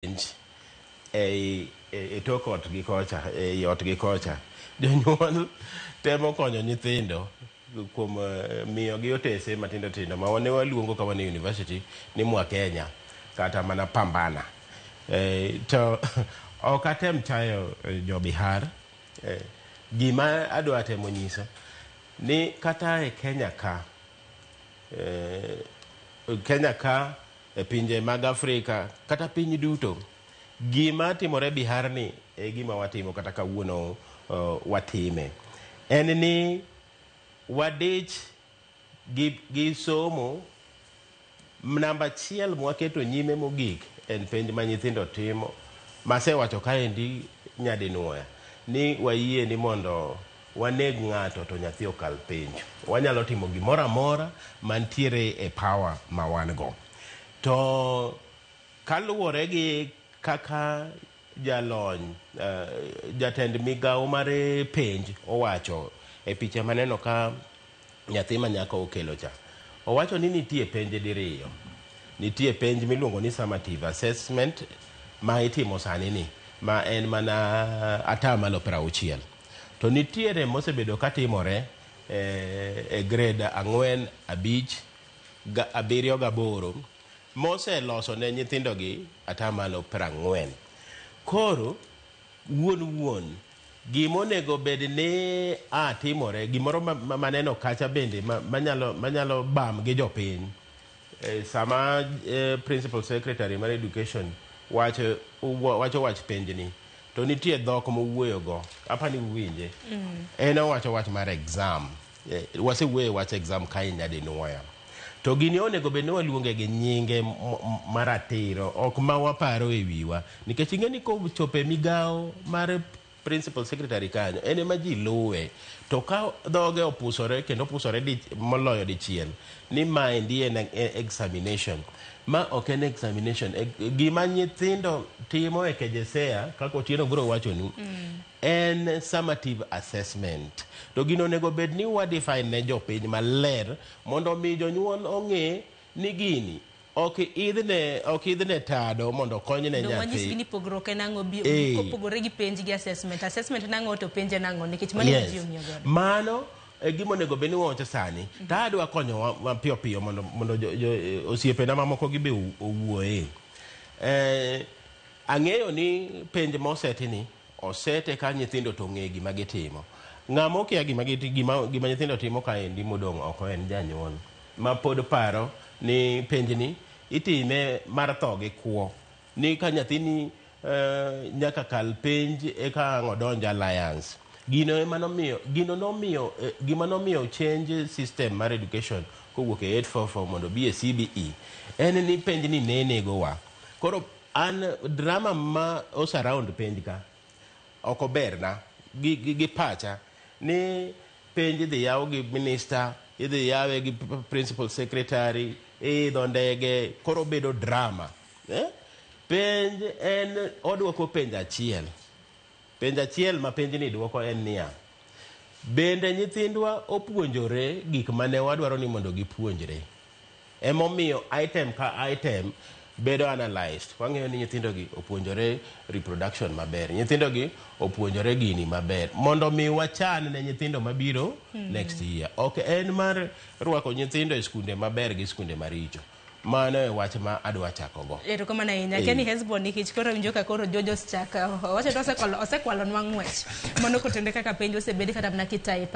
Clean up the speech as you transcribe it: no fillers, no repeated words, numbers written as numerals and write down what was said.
Penj ei e tok ot gi kocha, ei ot gi kocha. Jonyuol temo konyo nyithindo kuom miyogi otese matindo tindo ma ne waluongo ka wan e university ni Mwa Kenya kata mana Pambana. To ok atem chayo jo Bihar. Gima adwa temo nyiso ni kata e Kenya ka, Kenya ka e pinje mag Afrika kata piny duto, gima timore Bihar ni e gima watimo kata kawuono watime. En ni wadich gi somo. Namba achiel mwaketo nyime mogik en penj ma nyithindo timo. Masewacho kaendi nyadinuoya ni wayie ni mondo waneg ng'ato to nyathi okal penj. Wanyalo timo gimoro amora mantiere e power ma wan go. To kaluwore gi kaka jalony, jatend migawo mar penj owacho e picha maneno ka nyathi manyako okelo cha. Owacho ni nitie penj diriyo. Nitie penj miluongo ni summative assessment ma itimo sani ni ma en mana 60%. To nitiere mosebedo katimore e grade 4, 5, 7 8 moseloso ne nyithindo gi 40%. Koro wuon gimonego bed ni a timore gimoro maneno kacha bende manyalo bam gi jopiny. Sama principal secretary mar education wacho wach penjni to nitie dhok mowuoyo go, apani uwinje. En owacho wach mar exam. Wasewuoyo wach exam kae nyadinuoya. To gini onego bed ni waluonge gi nyinge maratiro, ok ma waparo e wiwa. Nikech ing'e ni kochopo e migawo mar principal secretary kanyo, en ema ji luwe. To ka dhoge opusore kendo opusore moloyo dichiel, ni maendi en examination. Ma ok en examination. Gima nyithindo timo e KJSEA, kaka Otieno biro wachonu, en summative assessment. To gino onego bed ni wa define ne jopiny maler mondo mi jonyuol ong'e ni gini ok idhne tado mondo okonyne nyathi. Wanyisgi ni pogruok en ang'o kopogore gi penj gi assessment. Assessment en ang'o to penj en ang'o nikech mano ji ong'iyo godo. Mano e gima onego bed ni wawacho sani. To adwa konyo piyo piyo mondo osiepena mamoko gi be owuoye. Ang'eyo ni penj mosetini osete ka nyithindo to ong'e gima gitimo. Ng'ama okia gima nyithindo timo kaendi modong' oko en janyuol ma pod paro ni penjni itime mar tho gi kuo. Ni ka nyathini nyaka kal penj eka ang' odonj alliance. Gino ema nomiyo, gino nomiyo, gima nomiyo change system mar education kowuok e 844 mondo obi e CBE en ni penjni ne negowa. Koro an drama ma osurround penj ka ok oberna gi pacha ni penj idhi yaw gi minister, idhi yawe gi principal secretary, iidho ndege, koro bedo drama. Penj en odwoko penj achiel. Penj achiel ma penjni dwoko en niya, bende nyithindwa opuonjore gik mane wadwaro ni mondo gipuonjre? Emomiyo item ka item bedo analyzed. Wang'eyo ni nyithindo gi opuonjore reproduction maber, nyithindo gi opuonjore gini maber, mondo mi wachan ne nyithindo mabiro next year. Ok en mar rwako nyithindo e skunde maber gi skunde maricho. Mano e wach ma adwa chako go. Erokamano ahinya. Kenny Hesbon nikech koro winjo ka koro Jojo chaka owacho ni osekwalonwa ng'wech. Mano kotende kaka penj osebed kata mana kitaye.